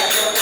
Jaya.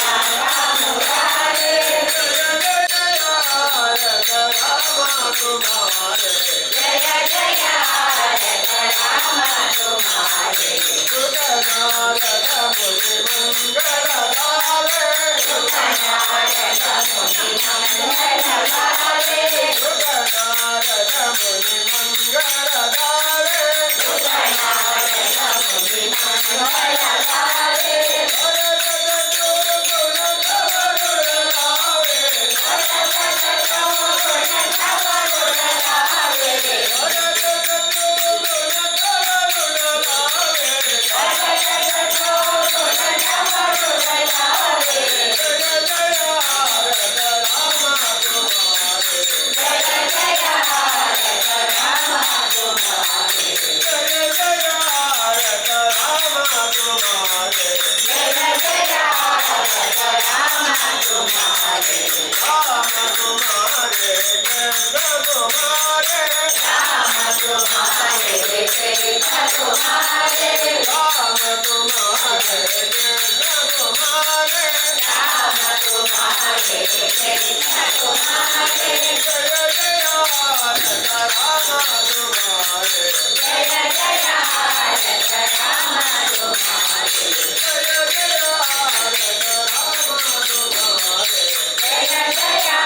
Ram तुम्हारे कृष्ण तुम्हारे, राम तुम्हारे कृष्ण तुम्हारे, राम तुम्हारे कृष्ण तुम्हारे, राम तुम्हारे कृष्ण तुम्हारे, जय जय राम तुम्हारे, जय जय राम तुम्हारे, जय जय राम तुम्हारे, जय जय राम तुम्हारे, जय जय राम।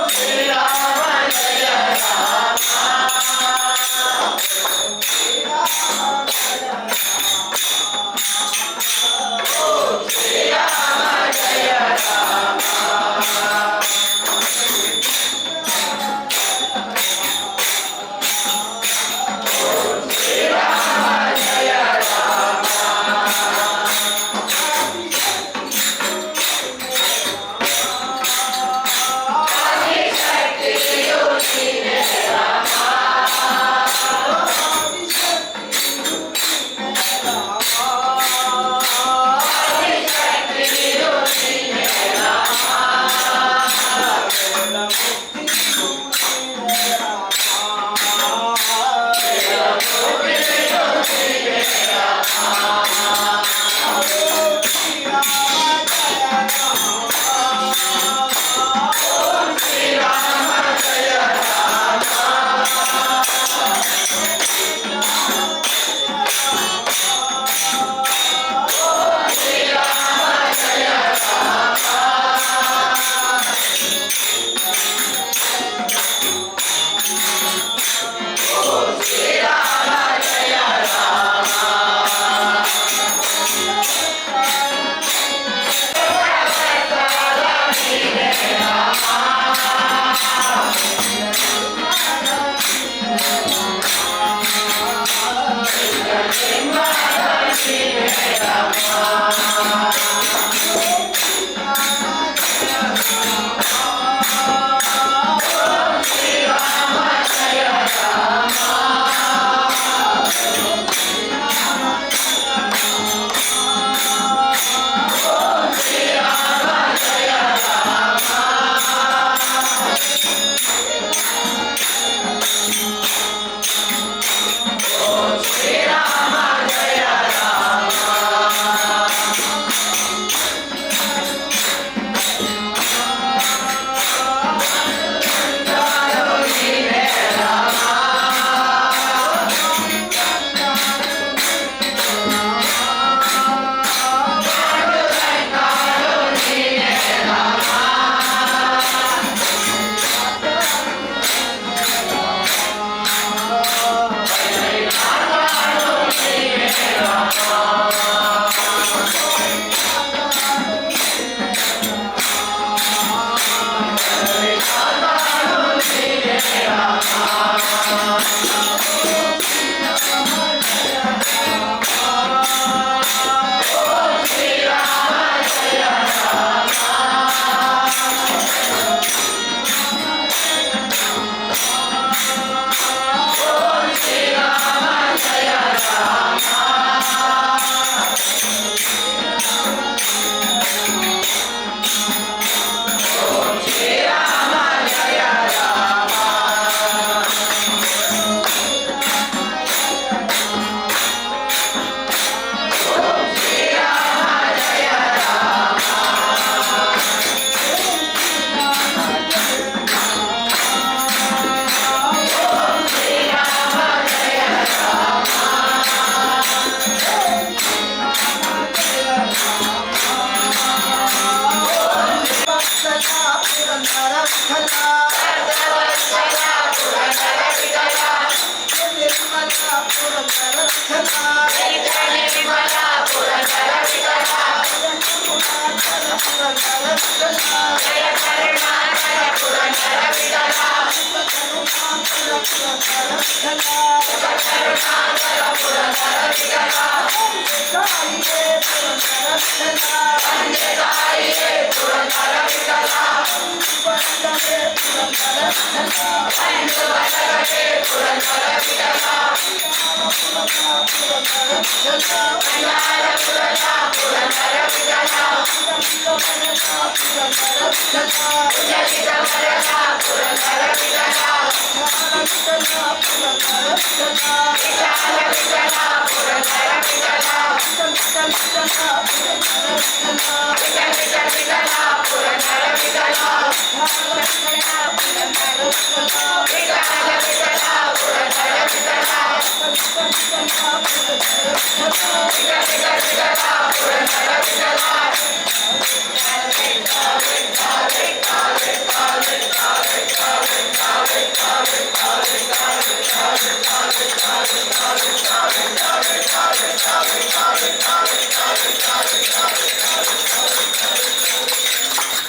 श्री राम जय राम। श्री राम जय राम। श्री राम जय राम। आदिशक्ति योगिने रामा, आदिशक्ति योगिने रामा, योगिने रामा। श्री राम जय राम। श्री राम जय राम। श्री राम जय राम। श्री राम जय राम। राम। श्री राम जय राम। श्री राम जय राम। श्री राम जय राम। श्री राम जय राम। पुरंदर विठ्ठला, निर्मला पुरंदर विठ्ठला, निर्मला पुरंदर विठ्ठला, पुरंदर विठ्ठला, जय करुणाकर पुरंदर विठ्ठला, पुरंदर विठ्ठला, करुणाकर पुरंदर विठ्ठला, साईये पुरंदर विठ्ठला, पंचताये पुरंदर विठ्ठला, पुरंदर पुरंदर विठ्ठला, पंचवदने पुरंदर विठ्ठला, पुरंदर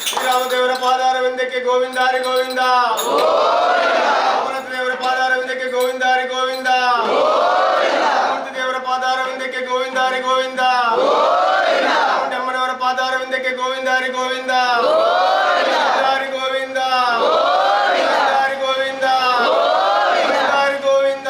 ಶ್ರೀರಾಮದೇವರ ಪಾದಾರವಿಂದಕ್ಕೆ ಗೋವಿಂದ ಹರಿ ಗೋವಿಂದ, ದೇವರ ಪಾದಾರವಿಂದಕ್ಕೆ ಗೋವಿಂದ ಹರಿ ಗೋವಿಂದ, ದೇವರ ಪಾದಾರವಿಂದಕ್ಕೆ ಗೋವಿಂದ ಹರಿ ಗೋವಿಂದ, ಅಮ್ಮನವರ ಪಾದಾರವಿಂದಕ್ಕೆ ಗೋವಿಂದ ಹರಿ ಗೋವಿಂದ, ಹರಿ ಗೋವಿಂದ, ಹರಿ ಗೋವಿಂದ, ಹರಿ ಗೋವಿಂದ.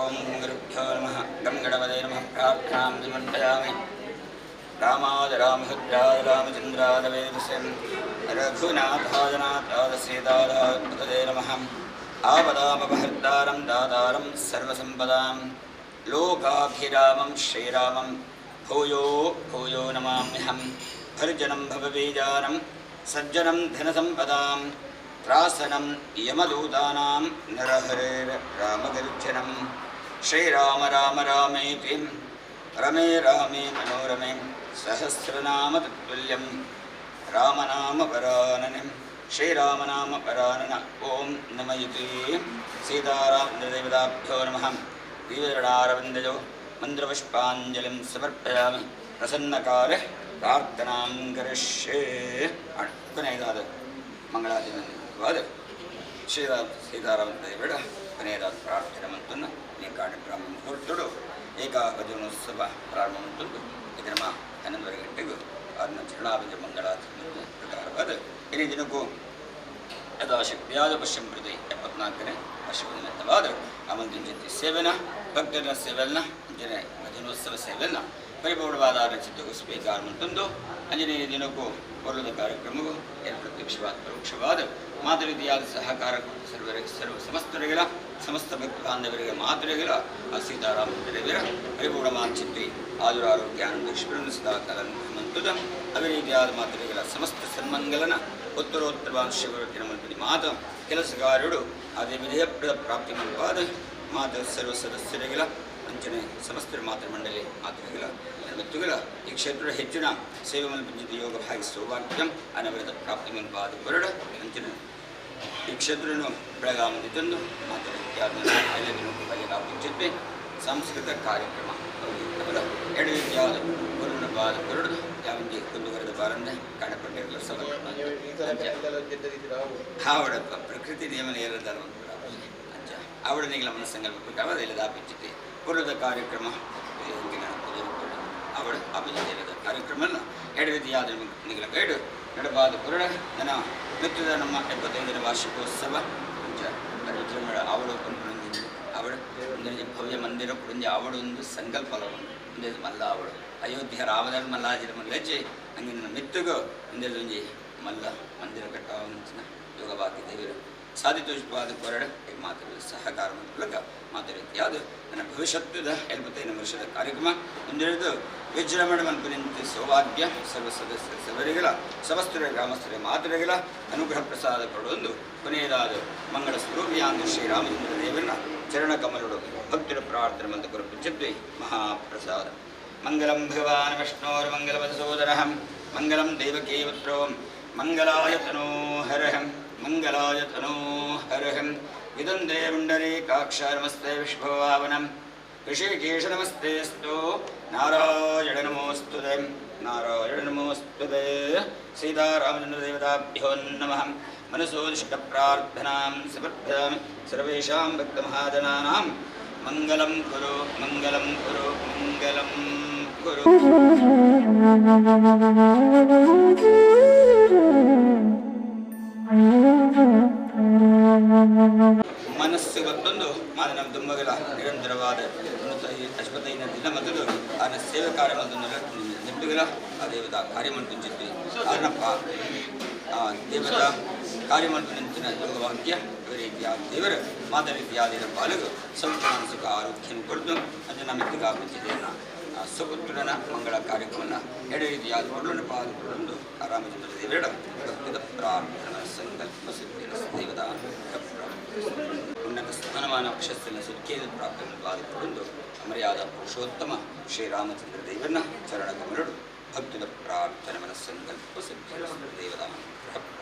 ಓಂ ಗುರುಭ್ಯೋ ನಮಃ. ಗಂ ಗಣಪತೇ ನಮಃ. ಪ್ರಾರ್ಥನಾಂ ಸಮರ್ಪಯಾಮಿ. ರಾಮಾದ ರಾಮಭದ್ರಾದ ರಾಮಚಂದ್ರಾದ ವೇದಸಂ ರಘುನಾಥಾಯ ನಾಥಾದ ಸೀತಾರಾಯ ನಮಃ. ಆಪದಾಮಪಹರ್ತಾರಂ ದಾತಾರಂ ಸರ್ವಸಂಪದಾಂ ಲೋಕಾಭಿರಾಮಂ ಶ್ರೀರಾಮಂ ಭೂಯೋ ಭೂಯೋ ನಮಾಮ್ಯಹಂ. ಭರ್ಜನಂ ಭವಬೀಜಾನಂ ಸಜ್ಜನಂ ಧನಸಂಪದಾಂ ತ್ರಾಸನಂ ಯಮದೂತಾನಾಂ ನರಹರೇರ್ ರಾಮಗರ್ಜನಂ. ಶ್ರೀರಾಮ ರಾಮ ರಾಮೇತಿ ರಮೇ ರಾಮೇ ಮನೋರಮೆ ಸಹಸ್ರನಾಮ ತತ್తుಲ್ಯಂ ರಾಮನಾಮ ಪರಾನನೆ. ಶ್ರೀರಾಮನಾಮ ಪರಾನನ ಓಂ ನಮಯುತಿ. ಸೀತಾರಾಮಚಂದ್ರದೇವತಾಭ್ಯೋ ನಮಃ. ದಿವ್ಯರಣಾರವಿಂದಜೋ ಮಂತ್ರಪುಷ್ಪಾಂಜಲಿಂ ಸಮರ್ಪಯಾಮಿ. ಪ್ರಸನ್ನಕಾಲೆ ಪ್ರಾರ್ಥನಾಂ ಕರಿಷ್ಯೆ. ಕೊನೆಯದಾದ ಮಂಗಳಾದಿವಾದ ಶ್ರೀರಾಮ ಸೀತಾರಾಮದೇವರ ಕೊನೆಯದಾದ ಪ್ರಾರ್ಥನೆ ಮಂತನ್ನು ಈ ಕಾರ್ಯಕ್ರಮ ಮುಹೂರ್ತಡು ಏಕಾಗಜನೋತ್ಸವ ಪ್ರಾರಂಭ ಮಂತದ್ದು ಇದು ನಮ್ಮ 11:30 ಗಂಟೆಗೂ ಅದನ್ನು ಚರಣಾಭಿಜ ಮಂಗಳಾತಿ ಪ್ರಕಾರವಾದ ಇಡೀ ದಿನಕ್ಕೂ ಯಥಾಶಕ್ತಿಯಾದ ಪಶ್ಚಿಮ ಪ್ರತಿ 74ನೇ ವರ್ಷದ ನಿಮಿತ್ತವಾದ ಆಮಂತ್ರಿತ ಸೇವೆನ ಭಕ್ತರ ಸೇವೆಯನ್ನ ಅಂಜನೆ ಭಜನೋತ್ಸವ ಸೇವೆಯನ್ನ ಪರಿಪೂರ್ಣವಾದ ಚಿತ್ತಕ್ಕೂ ಸ್ವೀಕಾರ ಮಂತಂದು ಅಂಜನೇಯ ದಿನಕ್ಕೂ ಪೂರ್ವದ ಕಾರ್ಯಕ್ರಮವೂ ಪ್ರತ್ಯಕ್ಷವಾದ ಪರೋಕ್ಷವಾದ ಮಾತೃರೀತಿಯಾದ ಸಹಕಾರ ಸರ್ವರಿಗೆ ಸರ್ವ ಸಮಸ್ತರಿಗೆಲ್ಲ ಸಮಸ್ತ ಭಕ್ತ ಬಾಂಧವರಿಗೆ ಮಾತೃಗಳ ಆ ಸೀತಾರಾಮ ದೇವರ ಪರಿಪೂರ್ಣ ಚಿತ್ತಿ ಆದುರ ಆರೋಗ್ಯ ಆನಂದ ಸದಾಕಾಲ ಮಂತುದ ಅದೇ ರೀತಿಯಾದ ಮಾತೃಗಳ ಸಮಸ್ತ ಸನ್ಮಂಗಲನ ಉತ್ತರೋತ್ತರವಾದ ಶಿವರತ್ತಿನ ಮಂತ್ರಿ ಮಾತ ಕೆಲಸಗಾರರು ಅದೇ ವಿಜಯಪ್ರದ ಪ್ರಾಪ್ತಿ ಮಂಪಾದ ಮಾತ ಸರ್ವ ಸದಸ್ಯರಿಗೆಲ್ಲ ಅಂಚನೆ ಸಮಸ್ತರ ಮಾತೃಮಂಡಲಿ ಮಾತೃಗಳ ಮತ್ತುಗಳ ಈ ಕ್ಷೇತ್ರದ ಹೆಚ್ಚಿನ ಸೇವೆ ಮಲ್ಪಂಚಿತ ಯೋಗ ಭಾಗಿ ಸೌಭಾಗ್ಯಂ ಅನವರತ ಪ್ರಾಪ್ತಿ ಮನ್ಪಾದ ಬರಡ ಅಂಚನೆ ಈ ಕ್ಷೇತ್ರನು ಬೆಳಗಾಮಂದಿದ್ದೊಂದು ಮಾತ್ರ ಬಯಲಾಪಿಚ್ಚಿದ್ವಿ ಸಾಂಸ್ಕೃತಿಕ ಕಾರ್ಯಕ್ರಮ ಅವರ ಎರಡು ರೀತಿಯಾದ ಗುರುನ ಬಾದ ಬರಡು ಯಾವಂದಿ ಕುಂದುಗರದ ಬಾರಂದೆ ಕಾಣಪಟ್ಟಿರಲು ಆವಡ ಪ್ರಕೃತಿ ನಿಯಮನ ಏರದಾರ ಅಂಚ ಆವಡ ನಿಗಳ ಮನಸ್ಸಂಕಲ್ಪ ಪ್ರಕಾರ ಅದೆಲ್ಲ ಆಪಿಚ್ಚಿದ್ದೆ ಪೂರ್ವದ ಕಾರ್ಯಕ್ರಮ ಅವಳು ಅಭಿಜಿತ ಕಾರ್ಯಕ್ರಮವನ್ನು ಎರಡು ರೀತಿಯಾದ ನಿಗಳ ಗೈಡು ನಡಬಾದ ಕುರುಡ ನನ್ನ ಮಿತ್ರದ ನಮ್ಮ 75ನೇ ವಾರ್ಷಿಕೋತ್ಸವ ಅಂಚ ಅವಳು ಅವಳು ಒಂದು ಭವ್ಯ ಮಂದಿರ ಕುಡಿಂಜ ಅವಳು ಒಂದು ಸಂಕಲ್ಪ ಒಂದು ಮಲ್ಲ ಅವಳು ಅಯೋಧ್ಯೆ ರಾಮದ ಮಲ್ಲಾಜಿರ ಮಲ್ಲಜ್ಜಿ ಹಂಗೆ ನನ್ನ ಮಿತ್ತುಗು ಒಂದೊಂದು ಮಲ್ಲ ಮಂದಿರ ಕಟ್ಟ ಯೋಗವಾಕಿ ದೇವರು ಸಾಧಿತೋಷವಾದ ಕೊರಡ ಮಾತ್ರ ಸಹಕಾರ ಮೂಲಕ ಮಾತು ರೀತಿಯಾದ ನನ್ನ ಭವಿಷ್ಯದ 75 ವರ್ಷದ ಕಾರ್ಯಕ್ರಮ ಒಂದೆರಡು ವಿಜೃಂಭಣೆ ಮನ್ಪನಿಂತ ಸೌಭಾಗ್ಯ ಸರ್ವ ಸದಸ್ಯ ಸಭರಿಗಳ ಸಮಸ್ತರ ಗ್ರಾಮಸ್ಥರ ಮಾತೃಗಳ ಅನುಗ್ರಹ ಪ್ರಸಾದ ಕೊಡೊಂದು ಕೊನೆಯದಾದ ಮಂಗಳ ಸ್ವರೂಪಿಯಾಂದು ಶ್ರೀರಾಮಚಂದ್ರ ದೇವರನ್ನ ಚರಣ ಕಮಲುಡು ಭಕ್ತರ ಪ್ರಾರ್ಥನೆ ಮಂತ ಗುರುಪುಜ್ಯತ್ವೆ ಮಹಾಪ್ರಸಾದ. ಮಂಗಲಂ ಭಗವಾನ್ ವಿಷ್ಣೋರ್ಮಂಗಲಮಧುಸೂದನಃ ಮಂಗಲಂ ದೇವಕೀಪುತ್ರೋ ಮಂಗಲಾಯ ತನೋಹರಹಂ ಮಂಗಲಾಯ ತನೋಹರಹಂ ವಿದಂದೇ ಪುಂಡರೀಕಾಕ್ಷ ನಮಸ್ತೆ ವಿಶ್ವಭಾವನಂ ಋಷಿಕೇಶ ನಮಸ್ತೆಸ್ತು ನಾರಾಯಣ ನಮೋಸ್ತುತೆ ನಾರಾಯಣ ನಮೋಸ್ತುತೆ. ಸೀತಾರಾಮಚಂದ್ರ ದೇವತಾಭ್ಯೋ ನಮಃ. ಮನಸೋದಿಷ್ಟ ಪ್ರಾರ್ಥನಾಂ ಸಮರ್ಪಯಾಮಿ. ಸರ್ವೇಷಾಂ ಭಕ್ತಮಹಾಜನಾನಾಂ ಮಂಗಲಂ ಕುರು ಮಂಗಲಂ ಕುರು ಮಂಗಲಂ ಕುರು. ಮನಸ್ಸು ಗೊತ್ತೊಂದು ಮಾನವ ದುಮ್ಮಗಳ ನಿರಂತರವಾದ ಅಶ್ವತೈನ ದಿನ ಮತ್ತದು ಆನ ಸೇವೆ ಕಾರ್ಯ ನೆಟ್ಟುಗಳ ಆ ದೇವತಾ ಕಾರ್ಯ ಮಂಟುಂಚಿತ್ತು ಆರ್ನಪ್ಪ ಆ ದೇವತಾ ಕಾರ್ಯ ಮಂಟು ಯೋಗವಾಕ್ಯ ರೀತಿಯ ದೇವರ ಮಾತ ರೀತಿಯ ಪಾಲುಗು ಸೌಖ್ಯ ಮಾನಸಿಕ ಆರೋಗ್ಯ ಕೊಡ್ದು ಅದನ್ನು ಮೆತ್ತಗಾಪಿಸಿದೆಯನ್ನು ಸುಪುತ್ರನ ಮಂಗಳ ಕಾರ್ಯಕ್ರಮವನ್ನು ಎಡೆ ರೀತಿಯಾದ ಕೊಡಲು ಪಾದುಕೊಂಡು ರಾಮಚಂದ್ರ ದೇವರ ಭಕ್ತಿದ ಪ್ರಾರ್ಥನಾ ಸಂಕಲ್ಪ ಸಿದ್ಧಿರ ದೇವತಾ ಉನ್ನತ ಸ್ಥಾನಮಾನ ಪ್ರಶಸ್ತಿನ ಸುಖೇದ ಪ್ರಾಪ್ತವಾದಿಕೊಂಡು ಅಮರ್ಯಾದ ಪುರುಷೋತ್ತಮ ಶ್ರೀರಾಮಚಂದ್ರ ದೇವರನ್ನ ಚರಣ ಕಮಲಡು ಭಕ್ತಿದ ಪ್ರಾರ್ಥನೆ ಮನ ಸಂಕಲ್ಪ ಸಿದ್ಧಿರ ದೇವತಾ ಪ್ರಾಪ್ತ.